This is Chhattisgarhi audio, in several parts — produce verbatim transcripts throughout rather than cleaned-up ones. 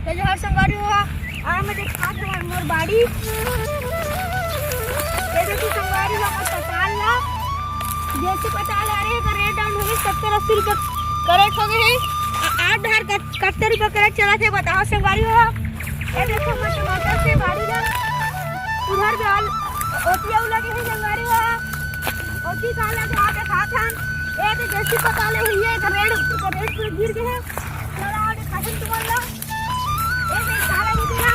तो जोहार संगवारी हो, आज मैं देखात हंव मोर बाड़ी। ये देखो संगवारी हो, मोर पताल ला, देसी पताल आ रहे का रेट डाउन हो गए, सत्तर अस्सी रुपये कैरेट हो गए है। आ-, आप डहर कत-, कत्ते रुपये कैरेट चलत हे बताओ संगवारी हो। ये देखो मैं टमाटर के बाड़ी ला, उधर भी आल-, ओती अउ लगे है संगवारी हो, ओती का लगे आप देखात हन। ये तो देसी पताल है, ये तो रेट, रेट पे गिर गए हैं। चलो आओ देखात हन तुमन ला। ए, ए, काला नहीं तेरा।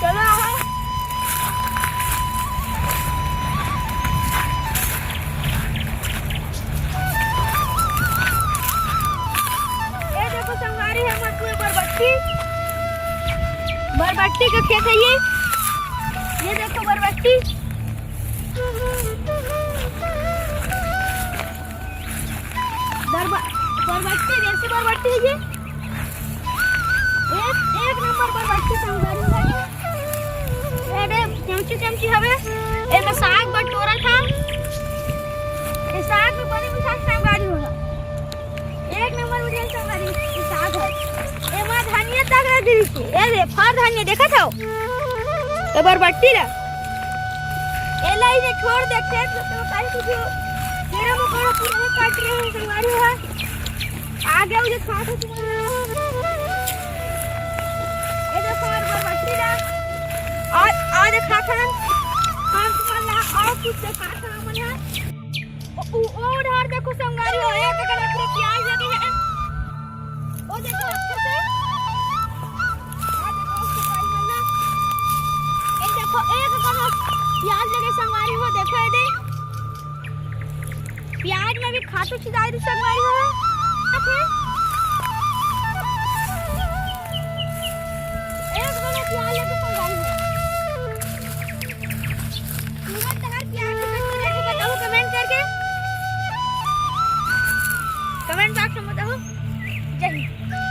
चलो, आओ। ये देखो, संगवारी है, मत हुए बरबट्टी। बरबट्टी का खेत है ये। ये देखो, बरबट्टी। बरब-, बरबट्टी, देसी बरबट्टी है ये। एक, एक नंबर बरबट्टी संगवारी हो। ये दे, चमची, चमची हवे। एमे साग बटोरा था। ये साग में बड़ी मिठास संगवारी होला। एक नंबर मिठास संगवारी, ये साग है। एमा धनिया तक रख दी। ये दे, फर धनिया देखत हव? ये बरबट्टी ला। एला इसे छोड़ दे, खेत में तो काहे कुछ कीड़ा मकोड़ा पूरा काट रहे हैं, संगवारी हो। आगे मुझे खास है तुम्हारा। ये देखो, और बरबट्टी ला। और, और देखा था, हम तुम्हारा और कुछ देखा था, हमन है। ओ, ओ, ओ डहर देखो संगवारी हो, एक एकड़ में पूरा प्याज लगे है। ओ देखो अच्छे से। आ देखो उसको भाई मल्ला। ए देखो एक एकड़ में प्याज लगे संगवारी हो, देखो ये दे। प्याज में भी खातू छिदाई दे संगवारी हो। अच्छा। एक एकड़ में प्याज लगे संगवारी हो। तुमन तहार प्यार के व्यक्त करके बताओ comment करके। Comment box में बताओ। जय हिंद।